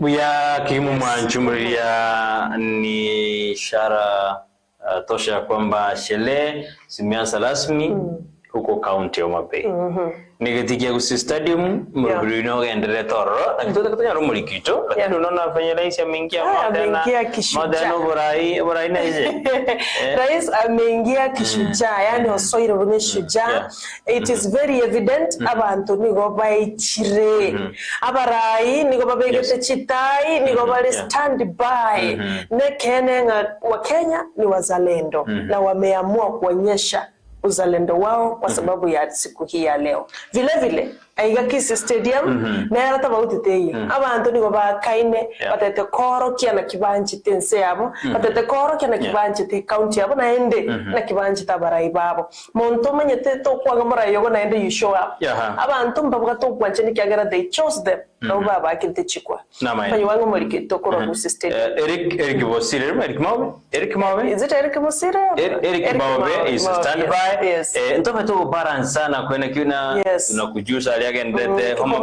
Buya kegima mwanchumuriria ni ishara tosha ya kwamba sherehe zimeanza rasmi huko kaunti ya Homa Bay. Negeti kia Gusii Stadium murubiri yeah. Nogendererete ororo lakini totake tonyare omoriki oito lakini yeah. Unaona venye rais ameingia Ah, ameingia kishujaa. Modena oborai oborai naije eh. Rais ameingia kishujaa yani osoire buna eshujaa Yeah. It is very evident abanto nigo baichire abarai nigo babegete chitai nigo bare stand by nekeene ng'a Wakenya ni wazalendo na wameamua kuonyesha uzalendo wao kwa sababu ya siku hii ya leo. Vile vile aiga Kisii Stadium nero tofauti teiyo abanto nigo baakaine batete koorokia naki banchete ense yabo batete koorokia naki banchete ecounty yabo naende naki banchete abarai babo. Monto omanyete tokwanga morai ogo naende you show up. Abanto mbabwate obwanchani ekiagera they chose them nabo babakirete chikwa. Namaene. Manya bwango morike tokorwa Gusii Stadium. Eric Eric Bosire, Eric Maobe? Eric Maobe? Is it Eric Bosire? Eric Maobe is Maobe, stand by. Yes. Ntobe to balance sana kwena kiuna Yes. tunakujusa aliagendete Homa.